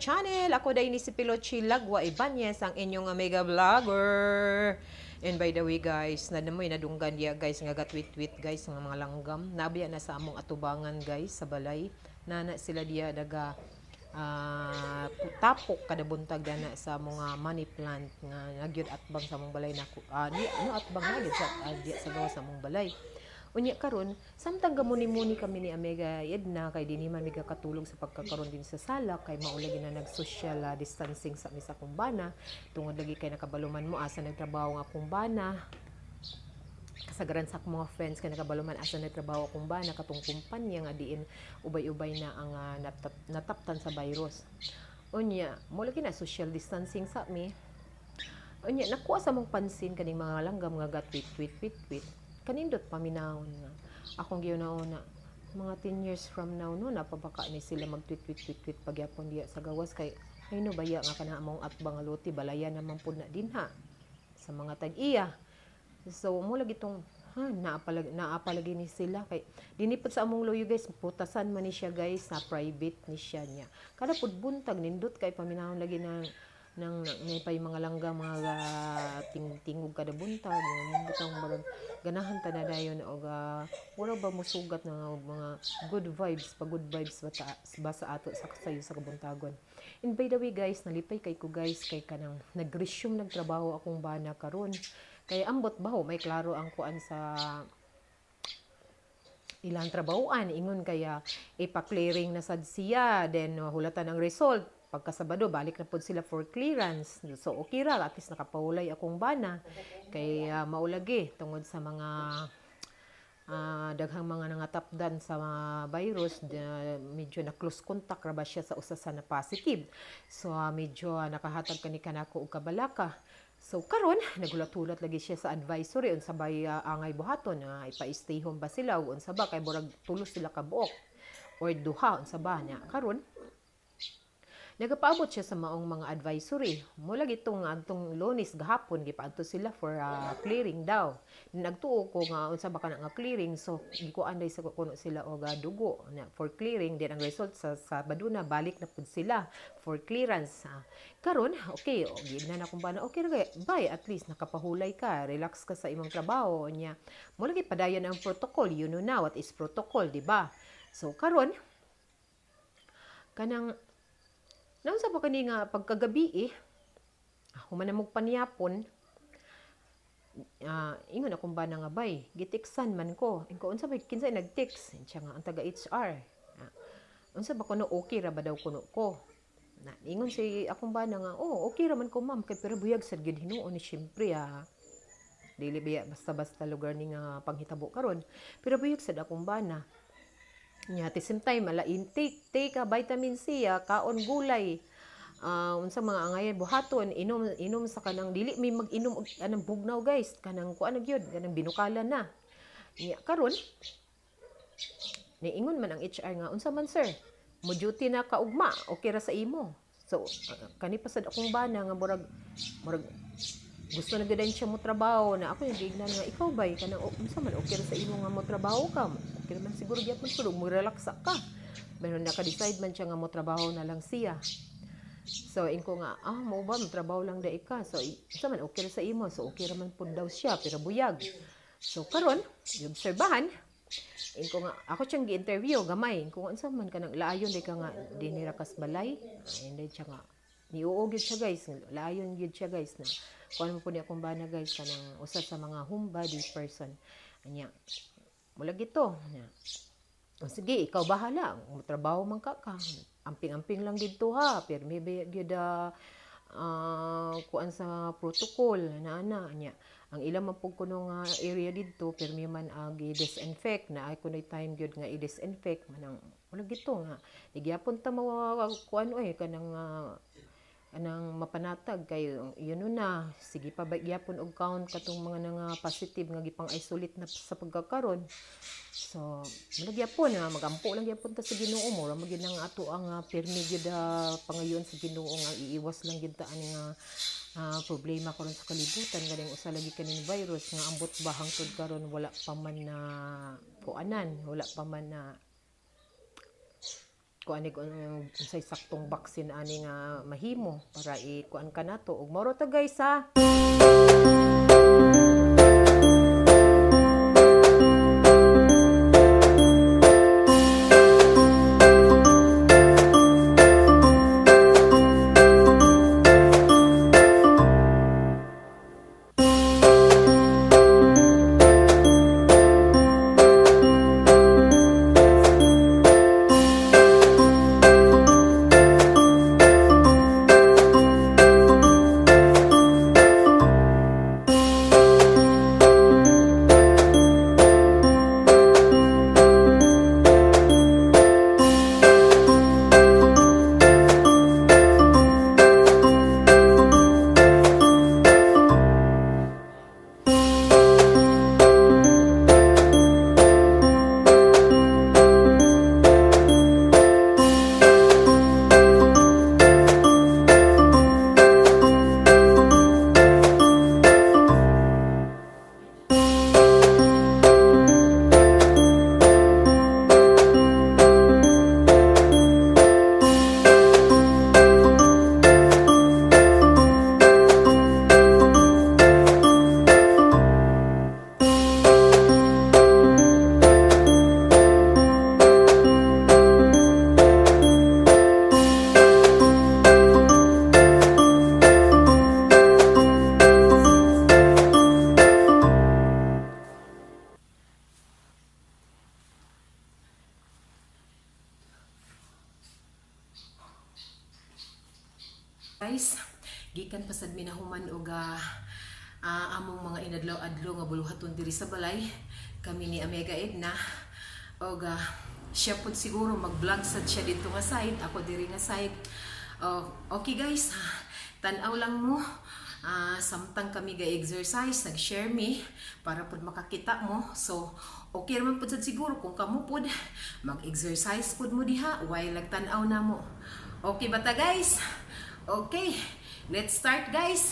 channel. Ako day ni si Pilochi Lagwa Ibanez, ang inyong mega vlogger. And by the way, guys, na mo'y nadunggan diya, guys, nga gatweet-tweet, guys, nga mga langgam. Nabiya na sa among atubangan, guys, sa balay. Nana sila diya daga tapok kada buntag dana sa mga money plant nga nagyud atbang sa among balay nako. Di ano atbang na gyud sa diya sa gawas sa among balay. Unya karon, samtang gamuni-muni kami ni Amega Edna kay dinhi man mi katulog sa pagkakaron din sa sala kay mao lagi na nag-social distancing sa mi sa akong bana tungod lagi kay nakabaluman mo asa nagtrabaho nga akong bana, kasagaran sa akong mga friends kay nakabaluman asa nagtrabaho akong bana, katong kumpanya nga diin ubay-ubay na ang nataptan sa virus. Unya mo lagi na social distancing sa mi. Unya nakuha sa mong pansin kaning mga langgam nga gatweet tweet tweet tweet, kanindot paminawon nga akong giuna-una, mga 10 years from now, no, napabaka ni sila mag tweet tweet tweet tweet pagyapon diya sa gawas kay ay no baya nga kana among atbang nga lote balayan naman pud na dinha sa mga tag-iya. So mo lagi tong ha naapalagi ni sila kay dinhi pud sa among loyo, guys, putasan man ni siya, guys, sa private ni siya niya. Kada pud buntag nindot kay paminawon lagi na nang may pa yung mga langgam mga tingog kada buntag, mga butang barag ganahan ta na dayon og wala ba musugat na mga good vibes pa, good vibes ba, ta, ba sa ato sa sayo sa kabuntagon. And by the way, guys, nalipay kay ko, guys, kay kanang nag-resume nagtrabaho akong bana karon kay ambot ba ho may klaro ang kuan sa ilang trabahoan. Ingon kaya ipa-clearing na sad siya, then hulatan ang result pagkasabado, balik na pod sila for clearance. So okay ra, at least nakapahulay akong bana kay maulagi tungod sa mga daghang mga nangatapdan sa mga virus, medyo na close contact ra ba siya sa usa sa na positive. So medyo nakahatag kani kanako og kabalaka. So karon nagulat-hulat lagi siya sa advisory unsa bay angay buhaton, ipa-stay home ba sila o unsa ba, kay murag tulo sila ka buok or duha, unsa ba niya. Karon nagapaabot siya sa maong mga advisory. Mula gitong adtong Lunes gahapon gipaadto sila for clearing daw. Nagtuo ko nga unsa ba kana nga clearing, so gikuan day sa kuno sila og dugo na for clearing, then ang result sa Sabado na balik na pud sila for clearance. Karon okay, o gid na akong bana, okay ra kay bye, at least nakapahulay ka, relax ka sa imong trabaho nya. Mo lagi padayon ang protocol, you know na what is protocol, di ba? So karon kanang naunsa pa kani nga pagkagabi eh, human na mong panyapon, ingon akong bana nga, "Bay, giteksan man ko." Ingon ko, "Unsa ba, kinsay nag-text?" Siya nga ang taga HR. Unsa ba kuno, okay ra ba daw kuno ko? Na, ingon si akong bana nga, "Oh, okay ra man ko, ma'am," kay pero buyag sad gyud hinuon ni syempre. Dili biya basta-basta lugar ni nga panghitabo karon. Pero buyag sad akong bana. Nya at the same time ala intake, take vitamin C, kaon gulay. Unsa mga angayan buhaton, inom inom sa kanang dili may mag-inom og anang bugnaw, guys, kanang kuan na gyud, kanang binukalan na. Nya karon niingon man ang HR nga, "Unsa man, sir, mo duty na ka ugma, okay ra sa imo?" So kani pa sad akong bana nga murag murag gusto na gyud siya mo trabaho na ako yung giignan nga, "Ikaw bay, kanang oh, unsa man, okay ra sa imo nga mo trabaho ka? Okay man siguro gyapon sulog mo, relax ka." Pero naka-decide man siya nga mo trabaho na lang siya. So inko nga, "Ah, mo ba mo trabaho lang dai ka? So unsa man, okay ra sa imo?" So okay ra man pud daw siya pero buyag. So karon giobserbahan inko nga ako siyang gi-interview gamay ko, "Unsa man kanang laayon di ka nga dinhi ra kas balay?" Ay, hindi siya nga niuo gyud siya, guys, laayon gyud siya, guys, na kuan mo po ni akong bana, guys, kanang usa sa mga homebody person anya. Mula gito nya, "O, sige, ikaw bahala, trabaho man ka ka amping-amping lang didto ha, pero may gyud kuan sa protocol na ana." Nya ang ilang man pud kuno nga area didto pirmi man gi-disinfect na ay kunoy time gyud nga i-disinfect manang wala gito nga di gyapon ta mawa kuan oy, kanang anang mapanatag kay yun na sige pa ba gyapon og count katong mga nga positive nga gipang-isolate na sa pagkakaron. So mao gyapon nga magampo lang gyapon ta sa Ginoo mo ra magyud nang ato ang pirmi gyud pangayon sa Ginoo nga iiwas lang gyud ta ani nga problema karon sa kalibutan, ganing usa lagi kaning virus nga ambot ba hangtod karon wala pa man na kuanan, wala pa man na Kuan ni unsay saktong vaccine ani nga mahimo para i-kuan ka nato. Ug moro to, guys, ha. Guys, gikan pa sad mi nahuman og among mga inadlaw-adlaw nga buluhaton diri sa balay. Kami ni Amega Edna. Og siya pud siguro mag-vlog sad siya dito nga side, ako diri nga side. Oh, okay guys, tan-aw lang mo. Samtang kami ga-exercise, nag-share mi para pud makakita mo. So, okay raman pud sad siguro kung kamo pud mag-exercise pud mo diha while nagtan-aw na mo. Okay ba ta, guys? Okay, let's start, guys.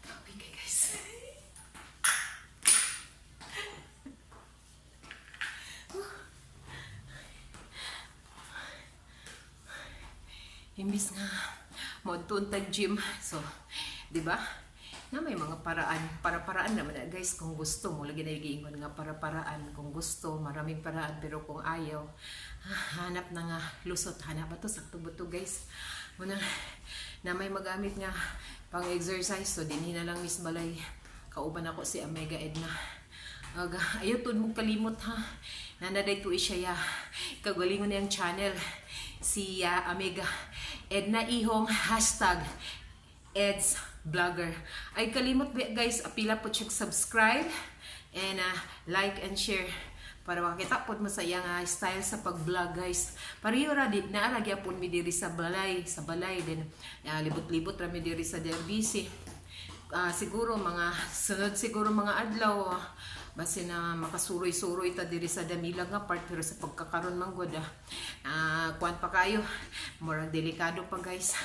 Okay, guys. Imbis nga moadto tag gym. So, 'di ba? Na may mga paraan, para-paraan naman na, guys, kung gusto mo. Lagi na giingon nga para-paraan kung gusto, maraming paraan, pero kung ayaw, hanap na nga lusot, hanap ba to sakto ba to, guys? Muna na may magamit nga pang exercise, so dinhi na lang mis balay kauban ako si Omega Edna. Aga, ayaw tun mong kalimot ha. Nanaday to siya ya. Kagalingon niyang channel. Si Omega Edna Ihong #EdsMom. Vlogger. Ay kalimot guys, apila po check subscribe and like and share para makita pod mo sa iyang style sa pag-vlog, guys. Pareho ra di na ra gyapon mi diri sa balay din libot-libot ra mi diri sa DRBC. Siguro mga sunod siguro mga adlaw, basin na makasuroy-suroy ta diri sa Damilag nga part, pero sa pagkakaron man gud, kuan pa kayo, murag delikado pa, guys.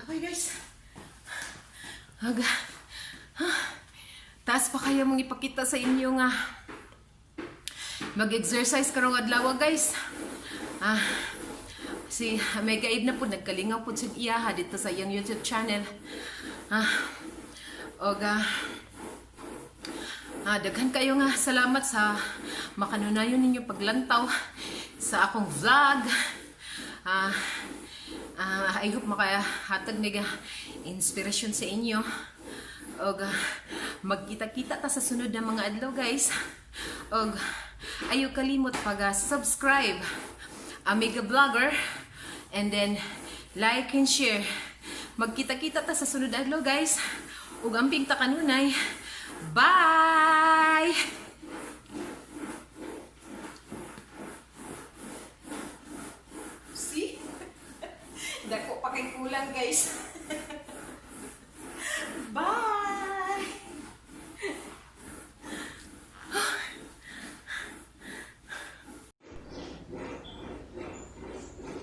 Okay, guys. Aga. Taas pa kaya mong ipakita sa inyo nga mag-exercise karong adlaw, guys. Si Mega Edna po nagkalingaw po sa iyaha dito sa iyang YouTube channel. Oga. Daghan kayo nga salamat sa makanunayon ninyo paglantaw sa akong vlog. I hope makahatag niga inspiration sa inyo. Og magkita-kita ta sa sunod na mga adlaw, guys. Og ayaw kalimot pag subscribe Amiga Vlogger and then like and share. Magkita-kita ta sa sunod na adlaw, guys. Ug amping ta kanunay. Bye! See? Dako pa kay kulang, guys. Bye!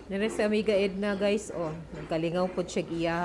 Nire si Amiga Edna, guys, oh, nagkalingaw po siya iya.